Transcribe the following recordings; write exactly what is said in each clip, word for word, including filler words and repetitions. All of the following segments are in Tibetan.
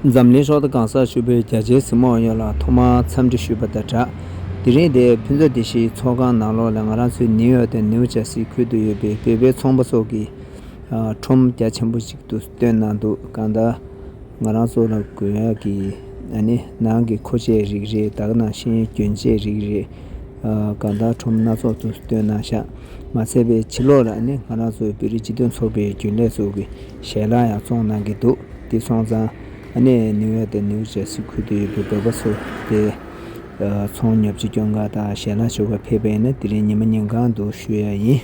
འཛམ་གླིང་ཧྲོག་ཏུ་གང་སར་བཞུགས་པའི་རྒྱ་ཆེའི་གཟིགས་མོ་བ་ཡོངས་ལ་ཐོག་མར་འཚམས་འདྲི་ཞུས་པ་དང་སྦྲགས། དེ་རིང་འདིར་ཕུན་ཚོགས་བདེ་སྐྱིད་ཚོགས་ཁང་ནང་ལོགས་ལ་ང་རང་ཚོའི་ནིའུ་ཡོག་དང་ནིའུ་ཇར་སི་ཁུལ་དུ་ཡོད་པའི་བོད་པའི་ཚོང་པ་ཚོ་གིས་ཨ་ཁྲོམ་རྒྱ་ཆེན་པོ་ཞིག་ཏུ་བཏོན་གནང་འདུག་གང་ལྟར་ང་རང་ཚོ་ལ་དགོས་ཡག་གི་ཨ་ནི་ནང་གི་མཁོ་ཆས་རིགས་རེད། ད་ག་ནང་བཞིན་གྱོན་ཆས་རིགས་རེད། ཨ་གང་ལྟར་ཁྲོམ་སྣ་ཚོགས་སུ་བཏོན་གནང་ཤག་མ་ཚད་པའི་ཕྱི་ལོགས་ལ་ཨ་ནི་ང་རང་ཚོའི་བོད་རིགས་སྤྱི་མཐུན་ཚོགས་པའི་རྒྱུན་ལས་ཚོ་གིས་ཞལ་ལག་ཡང་བཙོང་གནང་གི་འདུག་དེ་སོང་ཙང་ཨ་ནི་ནིའུ་ཡོག་དང་ནིའུ་ཇར་སི་ཁུལ་དུ་ཡོད་པའི་བོད་པ་ཚོ་དེ་ཨ་ཚོང་ཉོ་ཆ་སྐྱོན་ག་དང་ཞལ་ལག་ཞུ་ག་ཕེབས་པ་ཡིན་ན་དེ་རིང་ཉི་མ་ཉིན་གང་འདུག་ཞུ་ཡ་ཡིན།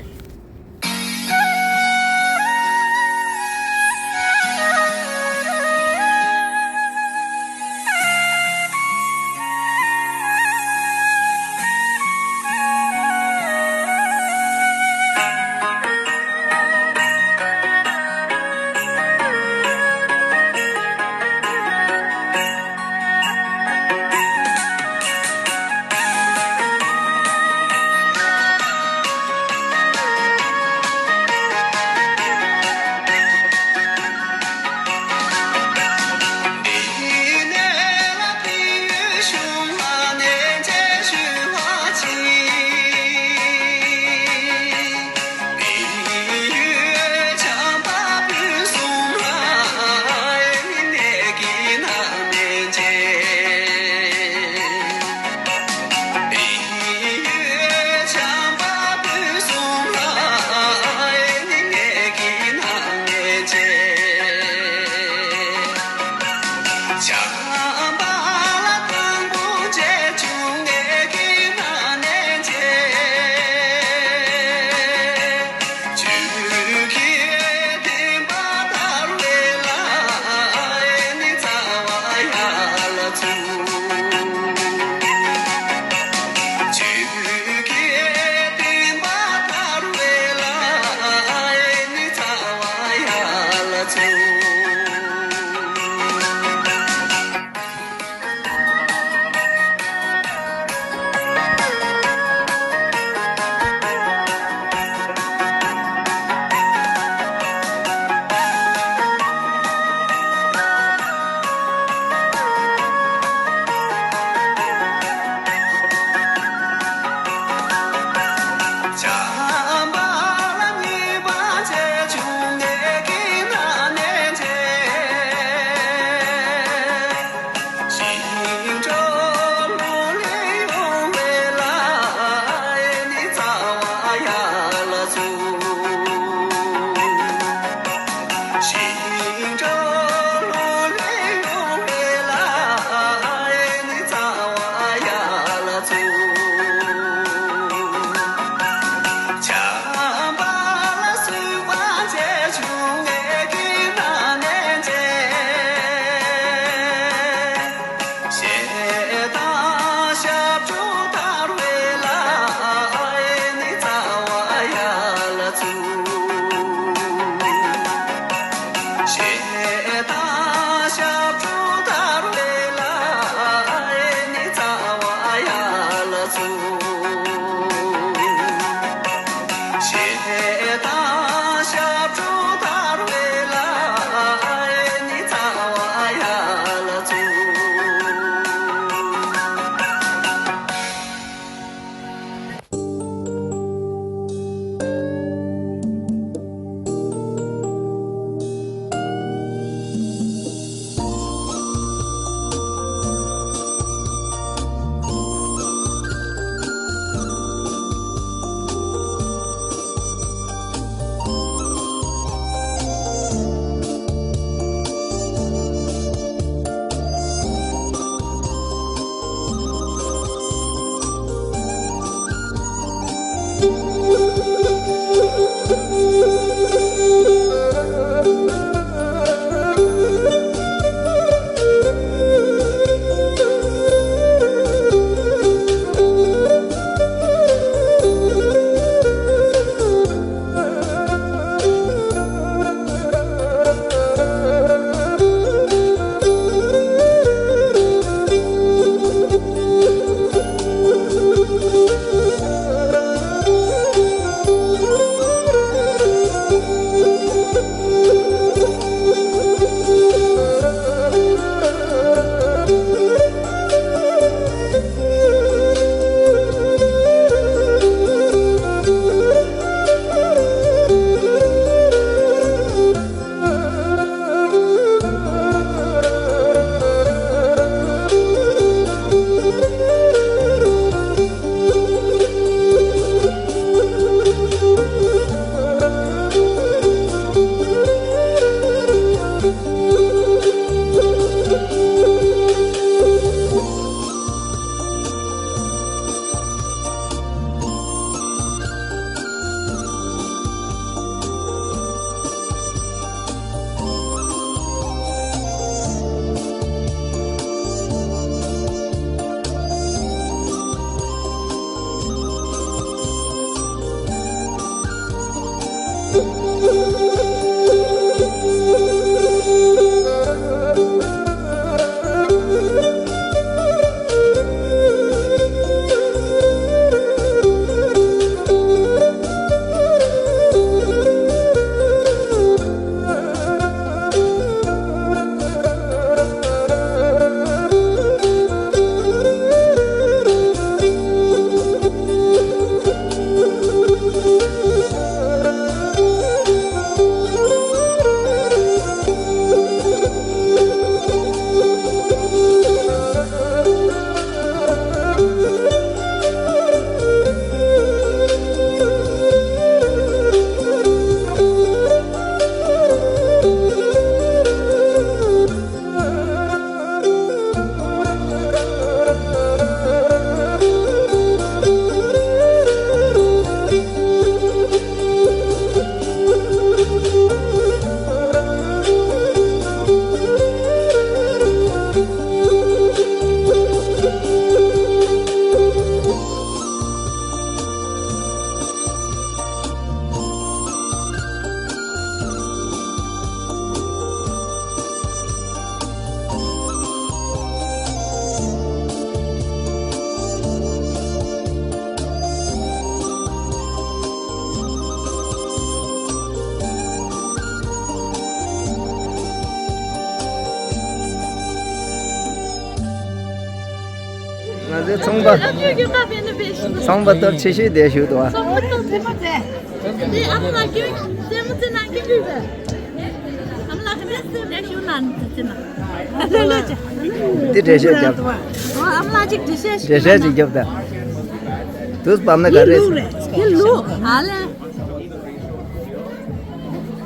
ང་ཚོའི་ཚོང་པ། ཚོང་པ་སྟོབས་ཆེ་ཤོས་དེ་བཞུགས་འདུག་ཨ། ཚོང་པ་སྟོབས་ཆེ་ཤོས་དེ་བཞུགས་འདུག་ཨ། ཨ་མ་ལགས་ཀྱིས་རྩེད་མོ་རྩེ་གནང་གི་འདུག་གས། ཨ་མ་ལགས་ཀྱིས་རྩེད་མོ་རྩེ་གནང་། འདི་འགྲེལ་བཤད་རྒྱབ། ཨོ་ཨ་མ་ལགས་ཅིག་འགྲེལ་བཤད་ཞིག་འགྲེལ་བཤད་ཅིག་རྒྱབ་དང་། དུས་བབ་ན་ག་རེ། འདི་ལུག་རེད། འདི་ལུག་ཨ་ལས།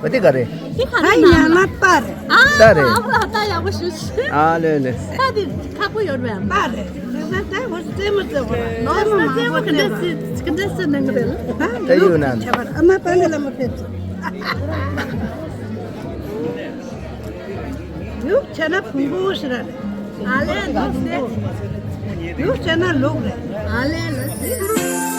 འོ་དེ་ག་རེ། དེ་ག་རེ་ཨ་ཡ་ན་ན་རྟ་རེད། ཨ་རྟ་རེད། ཨ་མ་ལགས་རྟ་ཡག་པོ་ཞུ་ཞུ། ཨ་ལེ་ལེ། རྟ་དེ་ཁག་པོ་ཡོད་རེད། རྟ་རེད། རེད་ད་ད་ཁོ་རྩེད་མོ་རྩེ་བ་རེད། ནོར་ན་རྩེད་མོ་ག་འདྲ་རྩེ་ག་འདྲ་རྩེ་གནང་གི་རེད། ད་ད་ཡོད་ན། ཁྱད་པར་ཨ་མ་པ་ནི་ལ་མ་ཕེབས། ལུག་བྱས་ན་བོང་བུ་ཞིག་རེད། ཨ་ལེ་ལོ་སེ། ལུག་བྱས་ན་ལུག་རེད། ཨ་ལེ་ལོ་སེ།